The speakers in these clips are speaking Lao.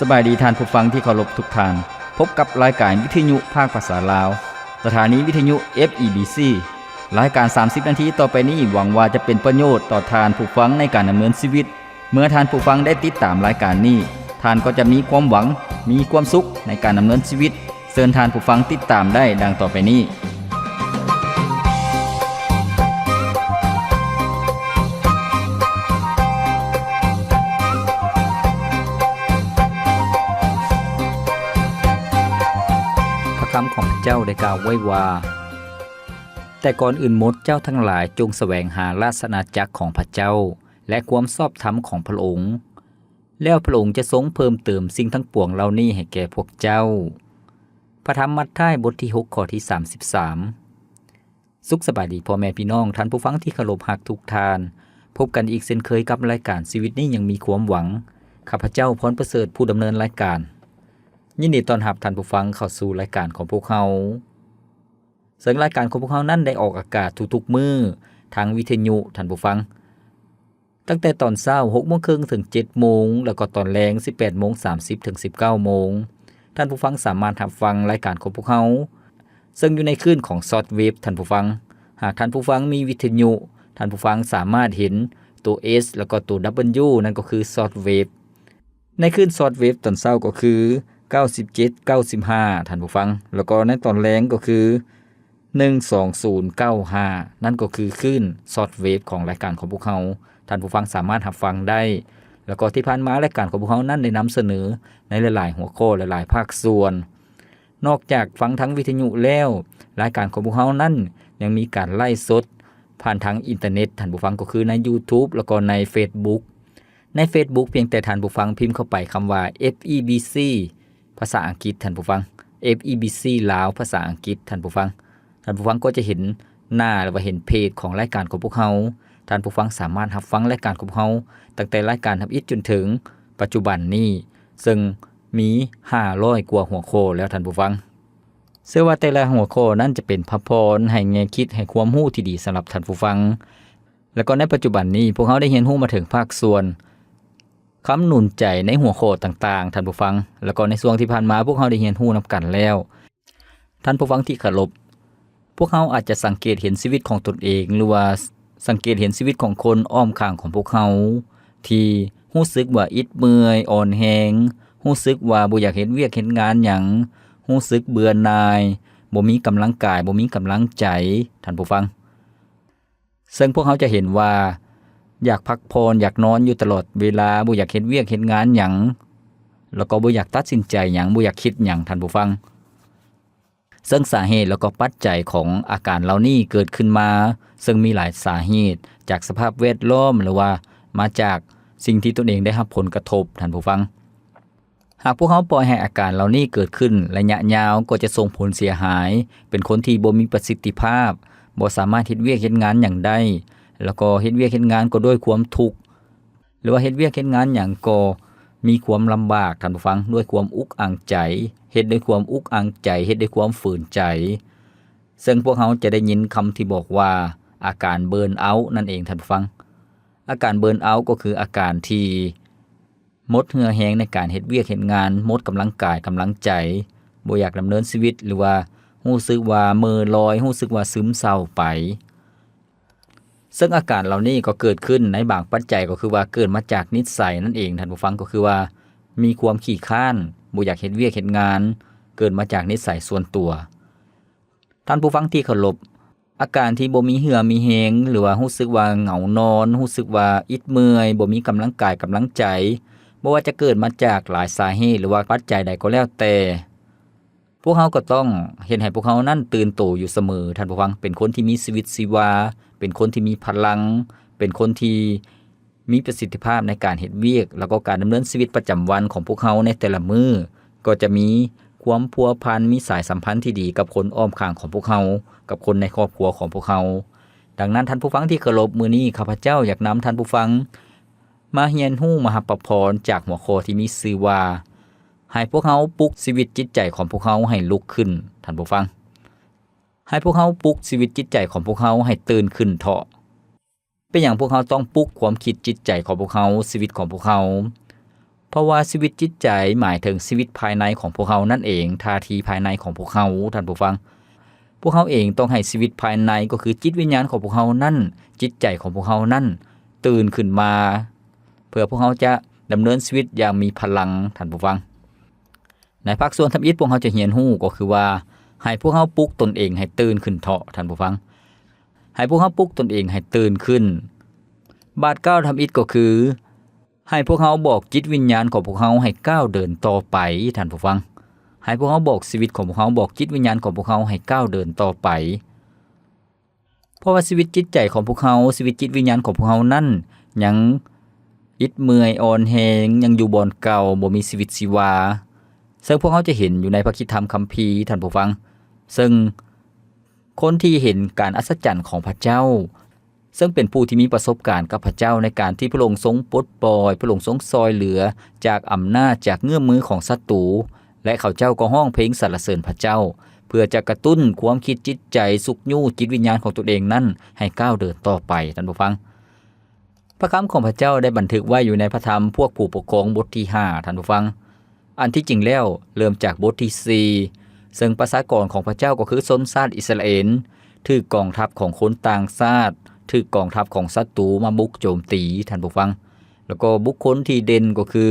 ສະບາຍດີທ່ານຜູ້ຟັງທີ່ເຄົາລົບທຸກທ່ານ. ພົບກັບລາຍການວິທະຍຸພາກພາສາລາວ, ສະຖານີວິທະຍຸ ເອັຟ ອີ ບີ ຊີ. ລາຍການສາມສິບນາທີຕໍ່ໄປນີ້ ຫວັງວ່າຈະເປັນປະໂຫຍດຕໍ່ທ່ານຜູ້ຟັງໃນການດຳເນີນຊີວິດ. ເມື່ອທ່ານຜູ້ຟັງໄດ້ຕິດຕາມລາຍການນີ້, ທ່ານກໍຈະມີຄວາມຫວັງ, ມີຄວາມສຸກໃນການດຳເນີນຊີວິດ. ເຊີນທ່ານຜູ້ຟັງຕິດຕາມໄດ້ດັ່ງຕໍ່ໄປນີ້. ພະຄຳຂອງພະເຈົ້າໄດ້ກ່າວໄວ້ວ່າ, ແຕ່ກ່ອນອື່ນໝົດເຈົ້າທັງຫຼາຍຈົ່ງສະແຫວງຫາລາຊະອານາຈັກຂອງພະເຈົ້າ ແລະ ຄວາມຊອບທຳຂອງພະອົງ, ແລ້ວພະອົງຈະຊົງເພີ່ມເຕີມສິ່ງທັງປວງເຫຼົ່ານີ້ໃຫ້ແກ່ພວກເຈົ້າ. ພະທຳມັດທາຍ ບົດທີຫົກ ຂໍ້ທີສາມສິບສາມ. ສຸກສະບາຍດີພໍ່ແມ່ພີ່ນ້ອງ, ທ່ານຜູ້ຟັງທີ່ເຄົາລົບຮັກທຸກທ່ານ. ພົບກັນອີກເຊັ່ນເຄີຍກັບລາຍການຊີວິດນີ້ຍັງມີຄວາມຫວັງ. ຂ້າພະເຈົ້າ ພອນປະເສີດ ຜູ້ດຳເນີນລາຍການ. ຍິນດີຕ້ອນຮັບທ່ານຜູ້ຟັງເຂົ້າສູ່ລາຍການຂອງພວກເຮົາ. ເຊິ່ງລາຍການຂອງພວກເຮົານັ້ນໄດ້ອອກອາກາດທຸກໆມື້ທາງວິທະຍຸ, ທ່ານຜູ້ຟັງ. ຕັ້ງແຕ່ຕອນເຊົ້າ ຫົກໂມງເຄິ່ງ ເຖິງ ເຈັດໂມງ, ແລ້ວກໍຕອນແລງ ສິບແປດໂມງສາມສິບ ເຖິງ ສິບເກົ້າໂມງ. ທ່ານຜູ້ຟັງສາມາດຮັບຟັງລາຍການຂອງພວກເຮົາ ເຊິ່ງຢູ່ໃນຄື້ນຂອງຊອດເວບ, ທ່ານຜູ້ຟັງ. ຫາກທ່ານຜູ້ຟັງມີວິທະຍຸ, ທ່ານຜູ້ຟັງສາມາດເຫັນໂຕ S ແລ້ວກໍໂຕ W ນັ້ນກໍຄືຊອດເວບ. ໃນຄື້ນຊອດເວບຕອນເຊົ້າກໍຄື ເກົ້າສິບເຈັດ ເກົ້າສິບຫ້າ ທ່ານຜູ້ຟັງ, ແລ້ວກໍໃນຕອນແລງກໍຄື ໜຶ່ງສອງສູນເກົ້າຫ້າ ນັ້ນກໍຄືຄື້ນຊອດເວບຂອງລາຍການຂອງພວກເຮົາ, ທ່ານຜູ້ຟັງສາມາດຮັບຟັງໄດ້. ແລ້ວກໍທີ່ຜ່ານມາລາຍການຂອງພວກເຮົານັ້ນໄດ້ນຳສະເໜີໃນຫຼາຍໆຫົວຂໍ້ ຫຼາຍໆພາກສ່ວນ. ນອກຈາກຟັງທາງວິທະຍຸແລ້ວ, ລາຍການຂອງພວກເຮົານັ້ນຍັງມີການໄລຟ໌ສົດຜ່ານທາງອິນເຕີເນັດ, ທ່ານຜູ້ຟັງ, ກໍຄືໃນ YouTube ແລ້ວກໍໃນ Facebook. ໃນ Facebook ພຽງແຕ່ທ່ານຜູ້ຟັງພິມເຂົ້າໄປຄຳວ່າ ເອັຟ ອີ ບີ ຊີ ພາສາອັງກິດ, ທ່ານຜູ້ຟັງ, ເອັຟ ອີ ບີ ຊີ ລາວ ພາສາອັງກິດ, ທ່ານຜູ້ຟັງ. ທ່ານຜູ້ຟັງກໍຈະເຫັນໜ້າ ຫຼືວ່າເຫັນເພຈຂອງລາຍການຂອງພວກເຮົາ. ທ່ານຜູ້ຟັງສາມາດຮັບຟັງລາຍການຂອງພວກເຮົາ ຕັ້ງແຕ່ລາຍການທຳອິດຈົນເຖິງປັດຈຸບັນນີ້, ເຊິ່ງມີຫ້າຮ້ອຍກວ່າຫົວຂໍ້ແລ້ວ, ທ່ານຜູ້ຟັງ. ເຊື່ອວ່າແຕ່ລະຫົວຂໍ້ນັ້ນຈະເປັນພະພອນ, ໃຫ້ແງ່ຄິດ, ໃຫ້ຄວາມຮູ້ທີ່ດີສຳລັບທ່ານຜູ້ຟັງ. ແລ້ວກໍໃນປັດຈຸບັນນີ້ ພວກເຮົາໄດ້ຮຽນຮູ້ມາເຖິງພາກສ່ວນຄຳໜູນໃຈໃນຫົວຂໍ້ຕ່າງໆ, ທ່ານຜູ້ຟັງ. ແລ້ວກໍໃນຊ່ວງທີ່ຜ່ານມາ ພວກເຮົາໄດ້ຮຽນຮູ້ນຳກັນແລ້ວ. ທ່ານຜູ້ຟັງທີ່ເຄົາລົບ, ພວກເຮົາອາດຈະສັງເກດເຫັນຊີວິດຂອງຕົນເອງ ຫຼືວ່າສັງເກດເຫັນຊີວິດຂອງຄົນອ້ອມຂ້າງຂອງພວກເຮົາ ທີ່ຮູ້ສຶກວ່າອິດເມື່ອຍ, ອ່ອນແຮງ, ຮູ້ສຶກວ່າບໍ່ຢາກເຮັດວຽກເຮັດງານຫຍັງ, ຮູ້ສຶກເບື່ອໜ່າຍ, ບໍ່ມີກຳລັງກາຍ, ບໍ່ມີກຳລັງໃຈ, ທ່ານຜູ້ຟັງ. ເຊິ່ງພວກເຮົາຈະເຫັນວ່າ ຢາກພັກຜ່ອນ, ຢາກນອນຢູ່ຕະຫຼອດເວລາ, ບໍ່ຢາກເຮັດວຽກເຮັດງານຫຍັງ, ແລ້ວກໍບໍ່ຢາກຕັດສິນໃຈຫຍັງ, ບໍ່ຢາກຄິດຫຍັງ, ທ່ານຜູ້ຟັງ. ເຊິ່ງສາເຫດ ແລ້ວກໍປັດໄຈຂອງອາການເຫຼົ່ານີ້ເກີດຂຶ້ນມາ, ເຊິ່ງມີຫຼາຍສາເຫດ, ຈາກສະພາບແວດລ້ອມ ຫຼືວ່າມາຈາກສິ່ງທີ່ຕົນເອງໄດ້ຮັບຜົນກະທົບ, ທ່ານຜູ້ຟັງ. ຫາກພວກເຮົາປ່ອຍໃຫ້ອາການເຫຼົ່ານີ້ເກີດຂຶ້ນໄລຍະຍາວ ກໍຈະສົ່ງຜົນເສຍຫາຍ, ເປັນຄົນທີ່ບໍ່ມີປະສິດທິພາບ, ບໍ່ສາມາດເຮັດວຽກເຮັດງານຫຍັງໄດ້, ແລ້ວກໍເຮັດວຽກເຮັດງານກໍດ້ວຍຄວາມທຸກ, ຫຼືວ່າເຮັດວຽກເຮັດງານຫຍັງກໍມີຄວາມລຳບາກ, ທ່ານຜູ້ຟັງ, ດ້ວຍຄວາມອຸກອັ່ງໃຈ, ເຮັດດ້ວຍຄວາມອຸກອັ່ງໃຈ, ເຮັດດ້ວຍຄວາມຝືນໃຈ. ເຊິ່ງພວກເຮົາຈະໄດ້ຍິນຄຳທີ່ບອກວ່າ ອາການເບີນເອົານັ້ນເອງ, ທ່ານຜູ້ຟັງ. ອາການເບີນເອົາກໍຄືອາການທີ່ ໝົດເຫື່ອແຮງໃນການເຮັດວຽກເຮັດງານ, ໝົດກຳລັງກາຍກຳລັງໃຈ, ບໍ່ຢາກດຳເນີນຊີວິດ ຫຼືວ່າຮູ້ສຶກວ່າເມີລອຍ, ຮູ້ສຶກວ່າຊຶມເສົ້າໄປ. ເຊິ່ງອາການເຫຼົ່ານີ້ກໍເກີດຂຶ້ນໃນບາງປັດໄຈ, ກໍຄືວ່າເກີດມາຈາກນິດໄສນັ້ນເອງ, ທ່ານຜູ້ຟັງ, ກໍຄືວ່າມີຄວາມຂີ້ຄ້ານ, ບໍ່ຢາກເຮັດວຽກເຮັດງານ, ເກີດມາຈາກນິດໄສສ່ວນຕົວ. ທ່ານຜູ້ຟັງທີ່ເຄົາລົບ, ອາການທີ່ບໍ່ມີເຫື່ອມີແຮງ ຫຼືວ່າຮູ້ສຶກວ່າເຫງົານອນ, ຮູ້ສຶກວ່າອິດເມື່ອຍ, ບໍ່ມີກຳລັງກາຍກຳລັງໃຈ, ບໍ່ວ່າຈະເກີດມາຈາກຫຼາຍສາເຫດ ຫຼືວ່າປັດໄຈໃດກໍແລ້ວແຕ່, ພວກເຮົາກໍຕ້ອງເຮັດໃຫ້ພວກເຮົານັ້ນຕື່ນໂຕຢູ່ສະເໝີ, ທ່ານຜູ້ຟັງ, ເປັນຄົນທີ່ມີຊີວິດຊີວາ, ເປັນຄົນທີ່ມີພະລັງ, ເປັນຄົນທີ່ ມີປະສິດທິພາບໃນການເຮັດວຽກ ແລ້ວກໍການດຳເນີນຊີວິດປະຈຳວັນຂອງພວກເຮົາໃນແຕ່ລະມື້ ກໍຈະມີຄວາມພົວພັນ, ມີສາຍສຳພັນທີ່ດີກັບຄົນອ້ອມຂ້າງຂອງພວກເຮົາ, ກັບຄົນໃນຄອບຄົວຂອງພວກເຮົາ. ດັ່ງນັ້ນ, ທ່ານຜູ້ຟັງທີ່ເຄົາລົບ, ມື້ນີ້ຂ້າພະເຈົ້າຢາກນຳທ່ານຜູ້ຟັງມາຮຽນຮູ້, ມາຮັບພະພອນຈາກຫົວຂໍ້ທີ່ມີຊື່ວ່າ ໃຫ້ພວກເຮົາປຸກຊີວິດຈິດໃຈຂອງພວກເຮົາໃຫ້ລຸກຂຶ້ນ, ທ່ານຜູ້ຟັງ. ໃຫ້ພວກເຮົາປຸກຊີວິດຈິດໃຈຂອງພວກເຮົາໃຫ້ຕື່ນຂຶ້ນເຖາະ. ເປັນຫຍັງພວກເຮົາຕ້ອງປຸກຄວາມຄິດຈິດໃຈຂອງພວກເຮົາ, ຊີວິດຂອງພວກເຮົາ? ເພາະວ່າຊີວິດຈິດໃຈໝາຍເຖິງຊີວິດພາຍໃນຂອງພວກເຮົານັ້ນເອງ, ທ່າທີພາຍໃນຂອງພວກເຮົາ, ທ່ານຜູ້ຟັງ. ພວກເຮົາເອງຕ້ອງໃຫ້ຊີວິດພາຍໃນ ກໍຄືຈິດວິນຍານຂອງພວກເຮົານັ້ນ, ຈິດໃຈຂອງພວກເຮົານັ້ນ ຕື່ນຂຶ້ນມາ ເພື່ອພວກເຮົາຈະດຳເນີນຊີວິດຢ່າງມີພະລັງ, ທ່ານຜູ້ຟັງ. ໃນພາກສ່ວນທຳອິດ ພວກເຮົາຈະຮຽນຮູ້ກໍຄືວ່າ ໃຫ້ພວກເຮົາປຸກຕົນເອງໃຫ້ຕື່ນຂຶ້ນເຖາະ, ທ່ານຜູ້ຟັງ. ໃຫ້ພວກເຮົາປຸກຕົນເອງໃຫ້ຕື່ນຂຶ້ນ. ບາດກ້າວທຳອິດກໍຄື ໃຫ້ພວກເຮົາບອກຈິດວິນຍານຂອງພວກເຮົາໃຫ້ກ້າວເດີນຕໍ່ໄປ, ທ່ານຜູ້ຟັງ. ໃຫ້ພວກເຮົາບອກຊີວິດຂອງພວກເຮົາ, ບອກຈິດວິນຍານຂອງພວກເຮົາໃຫ້ກ້າວເດີນຕໍ່ໄປ. ເພາະວ່າຊີວິດຈິດໃຈຂອງພວກເຮົາ, ຊີວິດຈິດວິນຍານຂອງພວກເຮົານັ້ນ ຍັງອິດເມື່ອຍອ່ອນແຮງ, ຍັງຢູ່ບ່ອນເກົ່າ, ບໍ່ມີຊີວິດຊີວາ. ເຊິ່ງພວກເຮົາຈະເຫັນຢູ່ໃນພະຄຣິສຕະທຳຄຳພີ, ທ່ານຜູ້ຟັງ. ເຊິ່ງຄົນທີ່ເຫັນການອັດສະຈັນຂອງພະເຈົ້າ, ເຊິ່ງເປັນຜູ້ທີ່ມີປະສົບການກັບພະເຈົ້າ ໃນການທີ່ພະອົງຊົງປົດປ່ອຍ, ພະອົງຊົງຊ່ອຍເຫຼືອຈາກອຳນາດ, ຈາກເງື້ອມມືຂອງສັດຕູ, ແລະ ເຂົາເຈົ້າກໍຮ້ອງເພງສັນລະເສີນພະເຈົ້າ ເພື່ອຈະກະຕຸ້ນຄວາມຄິດຈິດໃຈ, ຊຸກຍູ້ຈິດວິນຍານຂອງຕົນເອງນັ້ນໃຫ້ກ້າວເດີນຕໍ່ໄປ, ທ່ານຜູ້ຟັງ. ພະຄຳຂອງພະເຈົ້າໄດ້ບັນທຶກໄວ້ຢູ່ໃນພະທຳພວກຜູ້ປົກຄອງບົດທີຫ້າ, ທ່ານຜູ້ຟັງ. ອັນທີ່ຈິງແລ້ວເລີ່ມຈາກບົດທີສີ່ ເຊິ່ງປະຊາກອນຂອງພະເຈົ້າກໍຄືຊົນຊາດອິດສະຣາເອນ ຖືກກອງທັບຂອງຄົນຕ່າງຊາດ, ຖືກກອງທັບຂອງສັດຕູມາບຸກໂຈມຕີ, ທ່ານຜູ້ຟັງ. ແລ້ວກໍບຸກຄົນທີ່ເດັ່ນກໍຄື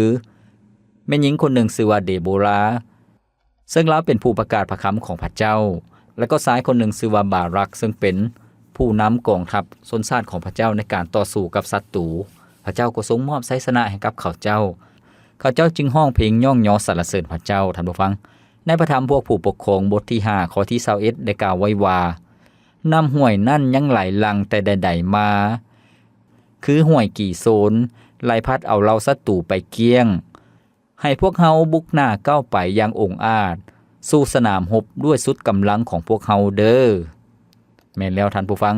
ແມ່ຍິງຄົນໜຶ່ງຊື່ວ່າເດໂບລາ, ເຊິ່ງລາວເປັນຜູ້ປະກາດພະຄຳຂອງພະເຈົ້າ, ແລະ ກໍຊາຍຄົນໜຶ່ງຊື່ວ່າບາຣັກ, ເຊິ່ງເປັນຜູ້ນຳກອງທັບຊົນຊາດຂອງພະເຈົ້າໃນການຕໍ່ສູ້ກັບສັດຕູ. ພະເຈົ້າກໍຊົງມອບໄຊຊະນະໃຫ້ກັບເຂົາເຈົ້າ. ເຂົາເຈົ້າຈຶ່ງຮ້ອງເພງຍ້ອງຍໍສັນລະເສີນພະເຈົ້າ, ທ່ານຜູ້ຟັງ. ໃນພະທຳພວກຜູ້ປົກຄອງບົດທີຫ້າ ຂໍ້ທີຊາວເອັດ ໄດ້ກ່າວໄວ້ວ່າ, ນ້ຳຫ້ວຍນັ້ນຍັງໄຫຼຫຼັ່ງແຕ່ໃດໆມາ, ຄືຫ້ວຍກີໂຊນ, ໄຫຼພັດເອົາເຫຼົ່າສັດຕູໄປກ້ຽງ. ໃຫ້ພວກເຮົາບຸກໜ້າກ້າວໄປຢ່າງອົງອາດ ສູ່ສະໜາມຮົບດ້ວຍສຸດກຳລັງຂອງພວກເຮົາເດີ້. ແມ່ນແລ້ວທ່ານຜູ້ຟັງ.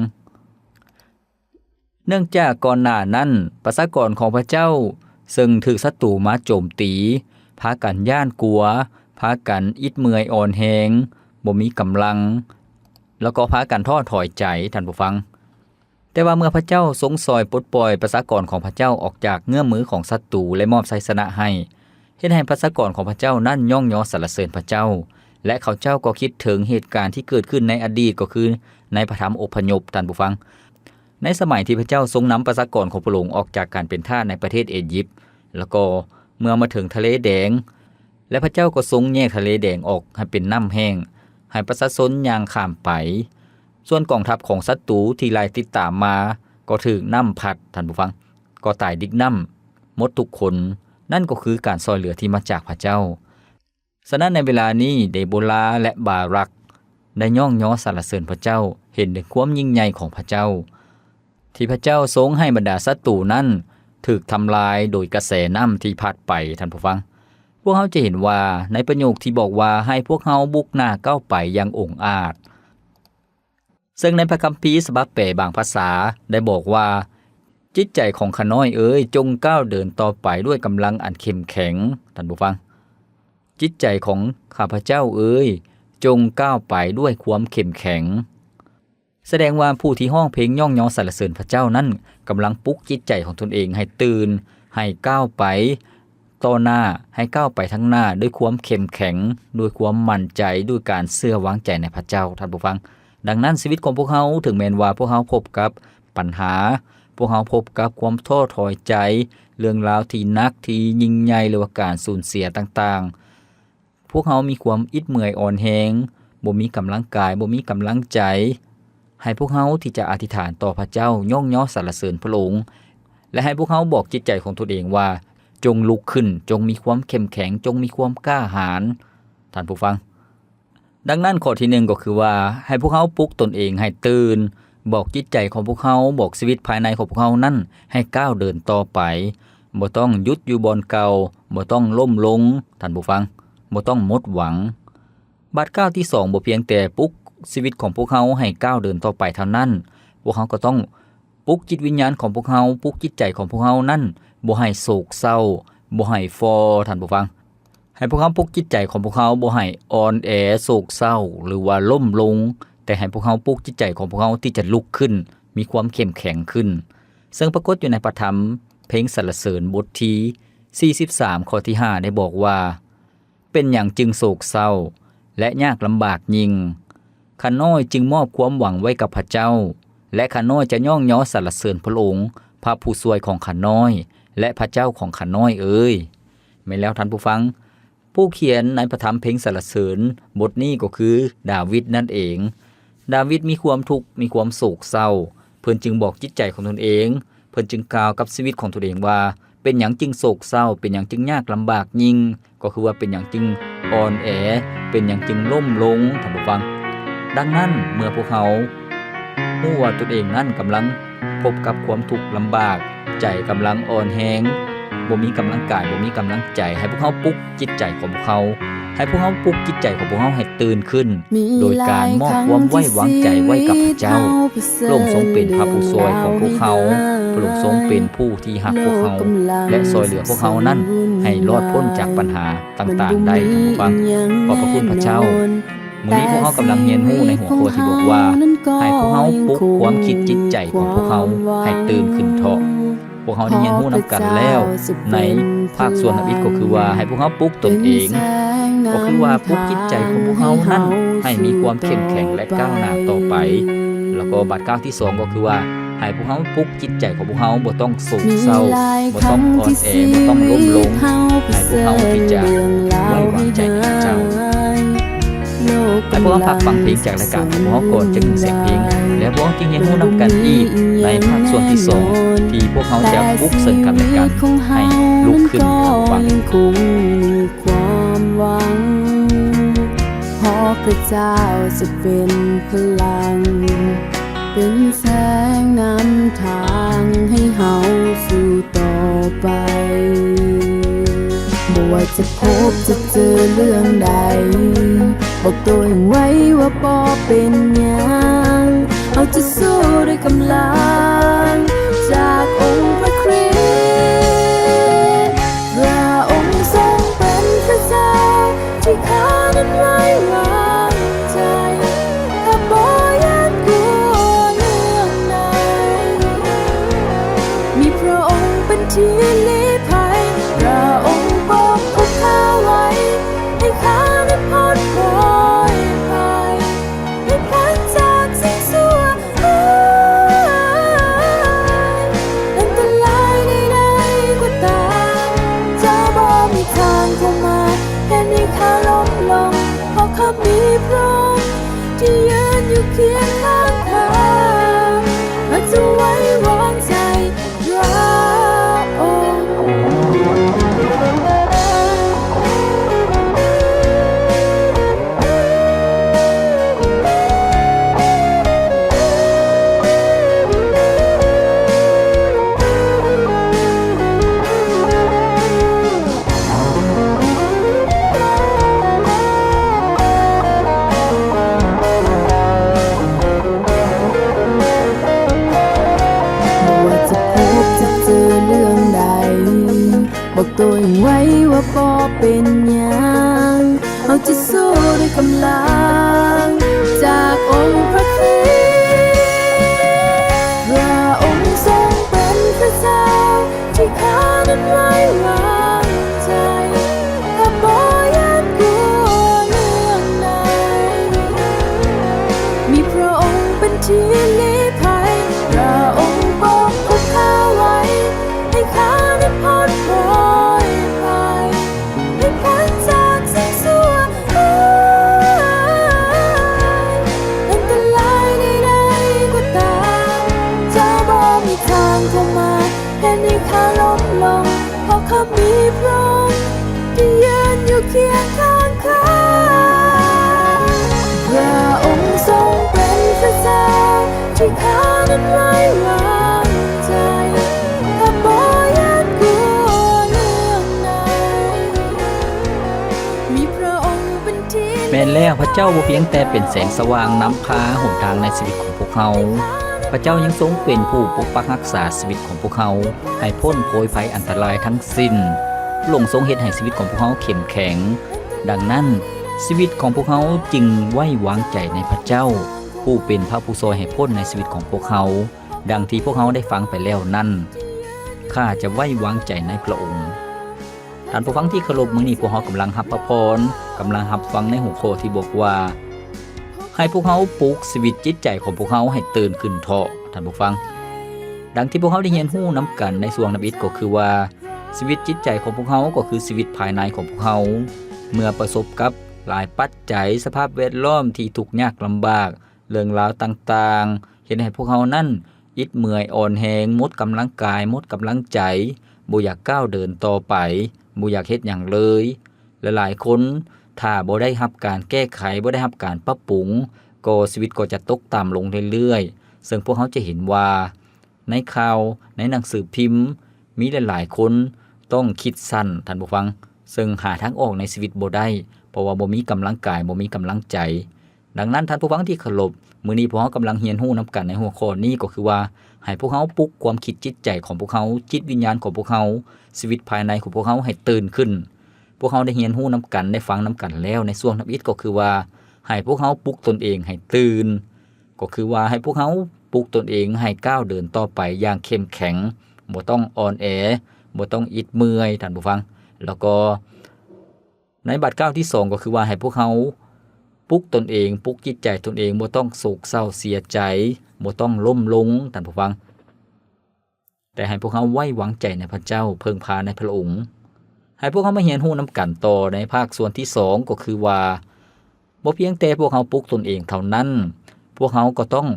ເນື່ອງຈາກກ່ອນໜ້ານັ້ນ ປະຊາກອນຂອງພະເຈົ້າເຊິ່ງຖືກສັດຕູມາໂຈມຕີ ພາກັນຢ້ານກົວ, ພາກັນອິດເມື່ອຍອ່ອນແຮງ, ບໍ່ມີກຳລັງ, ແລ້ວກໍພາກັນທໍ້ຖອຍໃຈ, ທ່ານຜູ້ຟັງ. ແຕ່ວ່າເມື່ອພະເຈົ້າຊົງຊ່ອຍປົດປ່ອຍປະຊາກອນຂອງພະເຈົ້າອອກຈາກເງື້ອມມືຂອງສັດຕູ ແລະ ມອບໄຊຊະນະໃຫ້, ເຮັດໃຫ້ປະຊາກອນຂອງພະເຈົ້ານັ້ນຍ້ອງຍໍສັນລະເສີນພະເຈົ້າ, ແລະ ເຂົາເຈົ້າກໍຄິດເຖິງເຫດການທີ່ເກີດຂຶ້ນໃນອະດີດ, ກໍຄືໃນພະທຳອົບພະຍົບ, ທ່ານຜູ້ຟັງ. ໃນສະໄໝທີ່ພະເຈົ້າຊົງນຳປະຊາກອນຂອງພະອົງອອກຈາກການເປັນທາດໃນປະເທດເອຢິບ, ແລ້ວກໍເມື່ອມາເຖິງທະເລແດງ, ແລະ ພະເຈົ້າກໍຊົງແຍກທະເລແດງອອກໃຫ້ເປັນນ້ຳແຫ້ງ, ໃຫ້ປະຊາຊົນຍ່າງຂ້າມໄປ. ສ່ວນກອງທັບຂອງສັດຕູທີ່ໄລ່ຕິດຕາມມາ ກໍຖືກນ້ຳພັດ, ທ່ານຜູ້ຟັງ, ກໍຕາຍດິກນ້ຳໝົດທຸກຄົນ. ນັ້ນກໍຄືການຊ່ອຍເຫຼືອທີ່ມາຈາກພະເຈົ້າ. ສະນັ້ນໃນເວລານີ້ ເດໂບລາ ແລະ ບາຣັກ ໄດ້ຍ້ອງຍໍສັນລະເສີນພະເຈົ້າ, ເຫັນເຖິງຄວາມຍິ່ງໃຫຍ່ຂອງພະເຈົ້າ. ທີ່ພະເຈົ້າຊົງໃຫ້ບັນດາສັດຕູນັ້ນຖືກທຳລາຍໂດຍກະແສນ້ຳທີ່ພັດໄປ, ທ່ານຜູ້ຟັງ. ພວກເຮົາຈະເຫັນວ່າໃນປະໂຫຍກທີ່ບອກວ່າ ໃຫ້ພວກເຮົາບຸກໜ້າກ້າວໄປຢ່າງອົງອາດ, ເຊິ່ງໃນພະຄຳພີສະບັບແປບາງພາສາໄດ້ບອກວ່າ, ຈິດໃຈຂອງຂ້ານ້ອຍເອີຍ, ຈົ່ງກ້າວເດີນຕໍ່ໄປດ້ວຍກຳລັງອັນເຂັ້ມແຂງ, ທ່ານຜູ້ຟັງ. ຈິດໃຈຂອງຂ້າພະເຈົ້າເອີຍ, ຈົ່ງກ້າວໄປດ້ວຍຄວາມເຂັ້ມແຂງ. ສະແດງວ່າຜູ້ທີ່ຮ້ອງເພງຍ້ອງຍໍສັນລະເສີນພະເຈົ້ານັ້ນ ກຳລັງປຸກຈິດໃຈຂອງຕົນເອງໃຫ້ຕື່ນ, ໃຫ້ກ້າວໄປຕໍ່ໜ້າ, ໃຫ້ກ້າວໄປທາງໜ້າດ້ວຍຄວາມເຂັ້ມແຂງ, ດ້ວຍຄວາມໝັ້ນໃຈ, ດ້ວຍການເຊື່ອວາງໃຈໃນພະເຈົ້າ, ທ່ານຜູ້ຟັງ. ດັ່ງນັ້ນ, ຊີວິດຂອງພວກເຮົາ, ເຖິງແມ່ນວ່າພວກເຮົາພົບກັບບັນຫາ, ພວກເຮົາພົບກັບຄວາມທໍ້ຖອຍໃຈ, ເລື່ອງລາວທີ່ໜັກ, ທີ່ຍິ່ງໃຫຍ່, ຫຼືວ່າການສູນເສຍຕ່າງໆ, ພວກເຮົາມີຄວາມອິດເມື່ອຍອ່ອນແຮງ, ບໍ່ມີກຳລັງກາຍ, ບໍ່ມີກຳລັງໃຈ, ໃຫ້ພວກເຮົາທີ່ຈະອະທິຖານຕໍ່ພະເຈົ້າ, ຍ້ອງຍໍສັນລະເສີນພະອົງ, ແລະ ໃຫ້ພວກເຮົາບອກຈິດໃຈຂອງຕົນເອງວ່າ, ຈົ່ງລຸກຂຶ້ນ, ຈົ່ງມີຄວາມເຂັ້ມແຂງ, ຈົ່ງມີຄວາມກ້າຫານ, ທ່ານຜູ້ຟັງ. ດັ່ງນັ້ນ, ຂໍ້ທີໜຶ່ງກໍຄືວ່າ, ໃຫ້ພວກເຮົາປຸກຕົນເອງໃຫ້ຕື່ນ, ບອກຈິດໃຈຂອງພວກເຮົາ, ບອກຊີວິດພາຍໃນຂອງພວກເຮົານັ້ນໃຫ້ກ້າວເດີນຕໍ່ໄປ, ບໍ່ຕ້ອງຢຸດຢູ່ບ່ອນເກົ່າ, ບໍ່ຕ້ອງລົ້ມລົງ, ທ່ານຜູ້ຟັງ, ບໍ່ຕ້ອງໝົດຫວັງ. ບາດກ້າວທີສອງ ບໍ່ພຽງແຕ່ປຸກຊີວິດຂອງພວກເຮົາໃຫ້ກ້າວເດີນຕໍ່ໄປເທົ່ານັ້ນ, ພວກເຮົາກໍຕ້ອງປຸກຈິດວິນຍານຂອງພວກເຮົາ, ປຸກຈິດໃຈຂອງພວກເຮົານັ້ນ ບໍ່ໃຫ້ໂສກເສົ້າ, ບໍ່ໃຫ້ຟໍ, ທ່ານຜູ້ຟັງ. ໃຫ້ພວກເຮົາປຸກຈິດໃຈຂອງພວກເຮົາບໍ່ໃຫ້ອ່ອນແອ, ໂສກເສົ້າ ຫຼືວ່າລົ້ມລົງ, ແຕ່ໃຫ້ພວກເຮົາປຸກຈິດໃຈຂອງພວກເຮົາທີ່ຈະລຸກຂຶ້ນ, ມີຄວາມເຂັ້ມແຂງຂຶ້ນ. ເຊິ່ງປາກົດຢູ່ໃນພະທຳເພງສັນລະເສີນບົດທີ ສີ່ສິບສາມ ຂໍ້ທີຫ້າ ໄດ້ບອກວ່າ, ເປັນຫຍັງຈຶ່ງໂສກເສົ້າ ແລະ ຍາກລຳບາກຍິ່ງ? ຂ້ານ້ອຍຈຶ່ງມອບຄວາມຫວັງໄວ້ກັບພະເຈົ້າ, ແລະ ຂ້ານ້ອຍຈະຍ້ອງຍໍສັນລະເສີນພະອົງ, ພະຜູ້ຊ່ວຍຂອງຂ້ານ້ອຍ ແລະ ພະເຈົ້າຂອງຂ້ານ້ອຍເອີຍ. ແມ່ນແລ້ວທ່ານຜູ້ຟັງ, ຜູ້ຂຽນໃນພະທຳເພງສັນລະເສີນບົດນີ້ກໍຄືດາວິດນັ້ນເອງ. ດາວິດມີຄວາມທຸກ, ມີຄວາມໂສກເສົ້າ, ເພິ່ນຈຶ່ງບອກຈິດໃຈຂອງຕົນເອງ, ເພິ່ນຈຶ່ງກ່າວກັບຊີວິດຂອງຕົນເອງວ່າ, ເປັນຫຍັງຈຶ່ງໂສກເສົ້າ? ເປັນຫຍັງຈຶ່ງຍາກລຳບາກຍິ່ງ? ກໍຄືວ່າເປັນຫຍັງຈຶ່ງອ່ອນແອ? ເປັນຫຍັງຈຶ່ງລົ້ມລົງ? ທ່ານຜູ້ຟັງ, ດັ່ງນັ້ນ ເມື່ອພວກເຮົາຮູ້ວ່າຕົນເອງນັ້ນກຳລັງພົບກັບຄວາມທຸກລຳບາກ, ໃຈກຳລັງອ່ອນແຮງ, ບໍ່ມີກຳລັງກາຍ, ບໍ່ມີກຳລັງໃຈ, ໃຫ້ພວກເຮົາປຸກຈິດໃຈຂອງພວກເຮົາ, ໃຫ້ພວກເຮົາປຸກຈິດໃຈຂອງພວກເຮົາໃຫ້ຕື່ນຂຶ້ນ, ໂດຍການມອບຄວາມໄວ້ວາງໃຈໄວ້ກັບພະເຈົ້າ. ພະອົງຊົງເປັນພະຜູ້ຊ່ວຍຂອງພວກເຮົາ, ພະອົງຊົງເປັນຜູ້ທີ່ຮັກພວກເຮົາ ແລະ ຊ່ອຍເຫຼືອພວກເຮົານັ້ນໃຫ້ລອດພົ້ນຈາກບັນຫາຕ່າງໆໄດ້. ທ່ານຜູ້ຟັງ, ຂອບພະຄຸນພະເຈົ້າ. ມື້ນີ້ພວກເຮົາກຳລັງຮຽນຮູ້ໃນຫົວຂໍ້ທີ່ບອກວ່າ, ໃຫ້ພວກເຮົາປຸກຄວາມຄິດຈິດໃຈຂອງພວກເຮົາໃຫ້ຕື່ນຂຶ້ນເທາະ. ພວກເຮົາໄດ້ຮຽນຮູ້ນຳກັນແລ້ວໃນພາກສ່ວນທຳອິດ ກໍຄືວ່າໃຫ້ພວກເຮົາປຸກຕົນເອງ, ກໍຄືວ່າປຸກຈິດໃຈຂອງພວກເຮົານັ້ນໃຫ້ມີຄວາມເຂັ້ມແຂງ ແລະ ກ້າວໜ້າຕໍ່ໄປ. ແລ້ວກໍບາດກ້າວທີສອງ ກໍຄືວ່າໃຫ້ພວກເຮົາປຸກຈິດໃຈຂອງພວກເຮົາບໍ່ຕ້ອງໂສກເສົ້າ, ບໍ່ຕ້ອງອ່ອນແອ, ບໍ່ຕ້ອງລົ້ມລົງ, ໃຫ້ພວກເຮົາທີ່ຈະໄວ້ວາງໃຈໃນພະເຈົ້າ. ໃຫ້ພວກເຮົາພັກຟັງເພງຈາກລາຍການຂອງພວກເຮົາກ່ອນຈັກໜຶ່ງສຽງເພງ, ແລ້ວພວກເຮົາຈຶ່ງຮຽນຮູ້ນຳກັນອີກໃນພາກສ່ວນທີສອງ ທີ່ພວກເຮົາຈະປຸກເຊິ່ງກັນແລະກັນໃຫ້ລຸກຂຶ້ນ. ຄວາມຫວັງ ເພາະພະເຈົ້າຈະເປັນພະລັງ, ເປັນແສງນຳທາງໃຫ້ເຮົາສູ້ຕໍ່ໄປ. ບໍ່ວ່າຈະພົບຈະເຈີເລື່ອງໃດ, ບອກໂຕເອງໄວ້ວ່າບໍ່ເປັນຫຍັງ, ເຮົາຈະສູ້ດ້ວຍກຳລັງຈາກອົງພະຄຣິດ. ພະອົງຊົງເປັນພະເຈົ້າທີ່ຂ້ານັ້ນໄວ້ວາງໃຈ, ຂ້າບໍ່ຢ້ານກົວເລື່ອງໃດ. ມີພະອົງເປັນທີ່ລີ້ໄພ, ພະອົງປົກຄຸມຂ້າໄວ້, ໃຫ້ຂ້ານັ້ນພົ້ນໂພຍໄພ, ໃຫ້ພົ້ນຈາກສິ່ງຊົ່ວ ອັນຕະລາຍໃດໆກໍຕາມ, ຈະບໍ່ມີທາງເຂົ້າມາເຮັດໃຫ້ຂ້າລົ້ມລົງ, ເພາະຂ້າມີພະອົງທີ່ຢືນຢູ່ຄຽງຂ້າງຂ້າ, ຂ້າຈະໄວ້ວາງໃຈພະອົງ. ບໍ່ວ່າຈະພົບຈະເຈີເລື່ອງໃດ, ບອກໂຕເອງໄວ້ວ່າບໍ່ເປັນຫຍັງ, ເຮົາຈະສູ້ດ້ວຍກຳລັງຈາກອົງພະຄຣິດ. ພະອົງຊົງເປັນພະເຈົ້າທີ່ຂ້ານັ້ນໄວ້ວາງໃຈ, ຂ້າບໍ່ຢ້ານກົວເລື່ອງໃດ. ມີພະອົງເປັນທີ່ລີ້ໄພ, ພະອົງປົກຄຸມຂ້າໄວ້, ໃຫ້ຂ້ານັ້ນພົ້ນໂພຍໄພ, ໃຫ້ພົ້ນຈາກສິ່ງຊົ່ວຮ້າຍ. ອັນຕະລາຍໃດໆກໍຕາມ, ຈະບໍ່ມີທາງເຂົ້າມາເຮັດໃຫ້ຂ້າລົ້ມລົງ, ເພາະຂ້າມີພະອົງທີ່ຢືນຢູ່ຄຽງຂ້າງຂ້າ. ພະອົງຊົງເປັນພະເຈົ້າທີ່ຂ້ານັ້ນໄວ້ວາງໃຈ, ຂ້າບໍ່ຢ້ານກົວເລື່ອງໃດ. ມີພະອົງເປັນທີ່ ແມ່ນແລ້ວ, ພະເຈົ້າບໍ່ພຽງແຕ່ເປັນແສງສະຫວ່າງນຳພາຫົນທາງໃນຊີວິດຂອງພວກເຮົາ, ພະເຈົ້າຍັງຊົງເປັນຜູ້ປົກປັກຮັກສາຊີວິດຂອງພວກເຮົາໃຫ້ພົ້ນໂພຍໄພອັນຕະລາຍທັງສິ້ນ. ພະອົງຊົງເຮັດໃຫ້ຊີວິດຂອງພວກເຮົາເຂັ້ມແຂງ. ດັ່ງນັ້ນ, ຊີວິດຂອງພວກເຮົາຈຶ່ງໄວ້ວາງໃຈໃນພະເຈົ້າ, ຜູ້ເປັນພະຜູ້ຊ່ອຍໃຫ້ພົ້ນໃນຊີວິດຂອງພວກເຮົາ. ດັ່ງທີ່ພວກເຮົາໄດ້ຟັງໄປແລ້ວນັ້ນ, ຂ້າຈະໄວ້ວາງໃຈໃນພະອົງ. ທ່ານຜູ້ຟັງທີ່ເຄົາລົບ, ມື້ນີ້ພວກເຮົາກຳລັງຮັບພະພອນ, ກຳລັງຮັບຟັງໃນຫົວຂໍ້ທີ່ບອກວ່າ ໃຫ້ພວກເຮົາປຸກຊີວິດຈິດໃຈຂອງພວກເຮົາໃຫ້ຕື່ນຂຶ້ນເຖາະ, ທ່ານຜູ້ຟັງ. ດັ່ງທີ່ພວກເຮົາໄດ້ຮຽນຮູ້ນຳກັນໃນຊ່ວງທຳອິດກໍຄືວ່າ ຊີວິດຈິດໃຈຂອງພວກເຮົາກໍຄືຊີວິດພາຍໃນຂອງພວກເຮົາ. ເມື່ອປະສົບກັບຫຼາຍປັດໄຈ, ສະພາບແວດລ້ອມທີ່ທຸກຍາກລຳບາກ, ເລື່ອງລາວຕ່າງໆ ເຮັດໃຫ້ພວກເຮົານັ້ນອິດເມື່ອຍອ່ອນແຮງ, ໝົດກຳລັງກາຍ, ໝົດກຳລັງໃຈ, ບໍ່ຢາກກ້າວເດີນຕໍ່ໄປ, ບໍ່ຢາກເຮັດຫຍັງເລີຍ. ຫຼາຍໆຄົນ ຖ້າບໍ່ໄດ້ຮັບການແກ້ໄຂ, ບໍ່ໄດ້ຮັບການປັບປຸງ, ກໍຊີວິດກໍຈະຕົກຕ່ຳລົງເລື້ອຍໆ. ເຊິ່ງພວກເຮົາຈະເຫັນວ່າ ໃນຂ່າວ, ໃນໜັງສືພິມ, ມີຫຼາຍໆຄົນຕ້ອງຄິດສັ້ນ, ທ່ານຜູ້ຟັງ, ເຊິ່ງຫາທາງອອກໃນຊີວິດບໍ່ໄດ້, ເພາະວ່າບໍ່ມີກຳລັງກາຍ, ບໍ່ມີກຳລັງໃຈ. ດັ່ງນັ້ນ, ທ່ານຜູ້ຟັງທີ່ເຄົາລົບ, ມື້ນີ້ພວກເຮົາກຳລັງຮຽນຮູ້ນຳກັນໃນຫົວຂໍ້ນີ້ ກໍຄືວ່າ ໃຫ້ພວກເຮົາປຸກຄວາມຄິດຈິດໃຈຂອງພວກເຮົາ, ຈິດວິນຍານຂອງພວກເຮົາ, ຊີວິດພາຍໃນຂອງພວກເຮົາໃຫ້ຕື່ນຂຶ້ນ. ພວກເຮົາໄດ້ຮຽນຮູ້ນຳກັນ, ໄດ້ຟັງນຳກັນແລ້ວໃນຊ່ວງທຳອິດ ກໍຄືວ່າ ໃຫ້ພວກເຮົາປຸກຕົນເອງໃຫ້ຕື່ນ, ກໍຄືວ່າໃຫ້ພວກເຮົາປຸກຕົນເອງໃຫ້ກ້າວເດີນຕໍ່ໄປຢ່າງເຂັ້ມແຂງ, ບໍ່ຕ້ອງອ່ອນແອ, ບໍ່ຕ້ອງອິດເມື່ອຍ, ທ່ານຜູ້ຟັງ. ແລ້ວກໍໃນບາດກ້າວທີສອງ ກໍຄືວ່າໃຫ້ພວກເຮົາປຸກຕົນເອງ, ປຸກຈິດໃຈຕົນເອງ, ບໍ່ຕ້ອງໂສກເສົ້າເສຍໃຈ, ບໍ່ຕ້ອງລົ້ມລົງ, ທ່ານຜູ້ຟັງ. ແຕ່ໃຫ້ພວກເຮົາໄວ້ວາງໃຈໃນພະເຈົ້າ, ເພິ່ງພາໃນພະອົງ. ໃຫ້ພວກເຮົາມາຮຽນຮູ້ນຳກັນຕໍ່ໃນພາກສ່ວນທີສອງ ກໍຄືວ່າ ບໍ່ພຽງແຕ່ພວກເຮົາປຸກຕົນເອງເທົ່ານັ້ນ, ພວກເຮົາກໍຕ້ອງ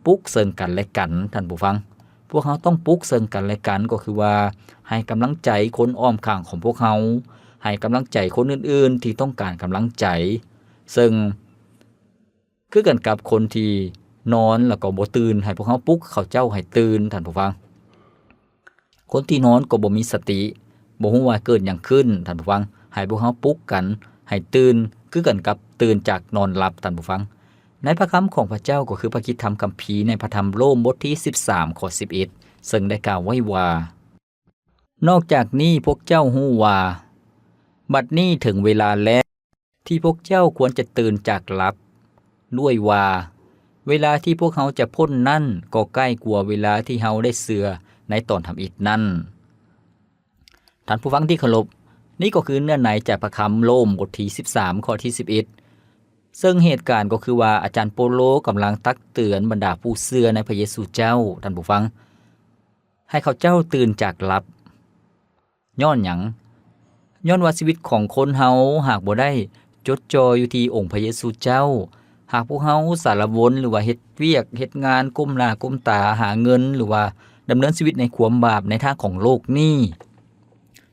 ປຸກເຊິ່ງກັນແລະກັນ, ທ່ານຜູ້ຟັງ. ພວກເຮົາຕ້ອງປຸກເຊິ່ງກັນແລະກັນ, ກໍຄືວ່າໃຫ້ກຳລັງໃຈຄົນອ້ອມຂ້າງຂອງພວກເຮົາ, ໃຫ້ກຳລັງໃຈຄົນອື່ນໆທີ່ຕ້ອງການກຳລັງໃຈ. ເຊິ່ງ ຄືກັນກັບຄົນທີ່ນອນແລ້ວກໍບໍ່ຕື່ນ, ໃຫ້ພວກເຮົາປຸກເຂົາເຈົ້າໃຫ້ຕື່ນ, ທ່ານຜູ້ຟັງ. ຄົນທີ່ນອນກໍບໍ່ມີສະຕິ, ບໍ່ຮູ້ວ່າເກີດຫຍັງຂຶ້ນ, ທ່ານຜູ້ຟັງ. ໃຫ້ພວກເຮົາປຸກກັນໃຫ້ຕື່ນ, ຄືກັນກັບຕື່ນຈາກນອນຫຼັບ, ທ່ານຜູ້ຟັງ. ໃນພະຄຳຂອງພະເຈົ້າ ກໍຄືພະຄຣິສຕະທຳຄຳພີ ໃນພະທຳໂລມ ບົດທີສິບສາມ ຂໍ້ສິບເອັດ ເຊິ່ງໄດ້ກ່າວໄວ້ວ່າ, ນອກຈາກນີ້ພວກເຈົ້າຮູ້ວ່າ ບັດນີ້ເຖິງເວລາແລ້ວ ທີ່ພວກເຈົ້າຄວນຈະຕື່ນຈາກຫຼັບ, ດ້ວຍວ່າເວລາທີ່ພວກເຮົາຈະພົ້ນນັ້ນ ກໍໃກ້ກວ່າເວລາທີ່ເຮົາໄດ້ເຊື່ອໃນຕອນທຳອິດນັ້ນ. ທ່ານຜູ້ຟັງທີ່ເຄົາລົບ, ນີ້ກໍຄືເນື້ອໃນຈາກພະຄຳໂລມ ບົດທີສິບສາມ ຂໍ້ທີສິບເອັດ ເຊິ່ງເຫດການກໍຄືວ່າ ອາຈານໂປໂລກຳລັງຕັກເຕືອນບັນດາຜູ້ເຊື່ອໃນພະເຢຊູເຈົ້າ, ທ່ານຜູ້ຟັງ, ໃຫ້ເຂົາເຈົ້າຕື່ນຈາກຫຼັບ. ຍ້ອນຫຍັງ? ຍ້ອນວ່າຊີວິດຂອງຄົນເຮົາຫາກບໍ່ໄດ້ຈົດຈ່ອຢູ່ທີ່ອົງພະເຢຊູເຈົ້າ, ຫາກພວກເຮົາສາລະວົນ ຫຼືວ່າເຮັດວຽກເຮັດງານ, ກົ້ມໜ້າກົ້ມຕາຫາເງິນ ຫຼືວ່າດຳເນີນຊີວິດໃນຄວາມບາບໃນທາງຂອງໂລກນີ້,